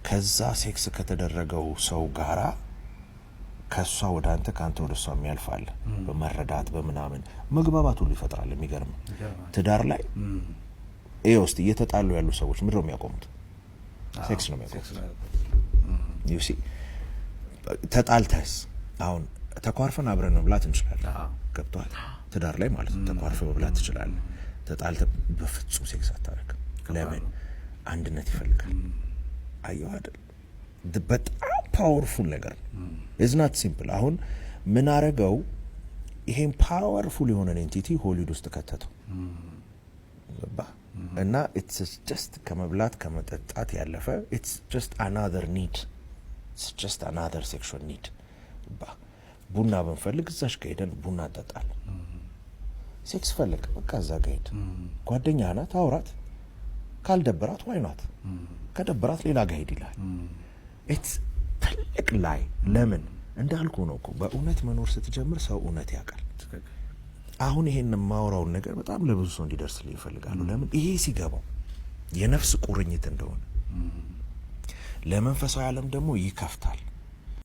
ከዛ sex ከተደረገው ሰው ጋራ ከእሷ ወደ አንተ፣ ከአንተ ወደ እሷ የሚያልፍ አለ። በመረዳት በምናምን መግባባት ሁሉ ይፈጥራል። የሚገርም ትዳር ላይ ይሄ ውስጥ እየተጣሉ ያሉ ሰዎች ምንድን ነው የሚያቆሙት? Sex ነው የሚያቆሙት። You see፣ ተጣልተህስ አሁን ተኳርፈን አብረን መብላት እንችላለን። ገብቶሃል? ትዳር ላይ ማለት ነው። ተኳርፈህ መብላት ትችላለህ። ተጣልተህ በፍጹም sex አታደርግም። ለምን? አንድነት ይፈልጋል። አየሁ አይደል? በጣም powerful ነገር ነው። It's not simple። አሁን ምን አረገው? ይሄን powerful የሆነን entity ሆሊውድ ውስጥ ከተተው። ገባህ? እና it's just ከመብላት ከመጠጣት ያለፈ it's just another need፣ it's just another sexual need። ገባህ? ቡና ብንፈልግ እዛሽ ጋ ሄደን ቡና እንጠጣለን። Sex ፈለግ በቃ እዛ ጋ ሄድ። ጓደኛ ናት፣ አውራት። ካልደበራት why not፣ ከደበራት ሌላ ጋ ሄድ ይላል። It's ትልቅ lie። ለምን? እንዳልኩ ነው እኮ፣ በእውነት መኖር ስትጀምር ሰው እውነት ያውቃል። አሁን ይሄን የማወራውን ነገር በጣም ለብዙ ሰው እንዲደርስልኝ ይፈልጋሉ። ለምን? ይሄ ሲገባው የነፍስ ቁርኝት እንደሆነ ለመንፈሳዊ ዓለም ደግሞ ይከፍታል።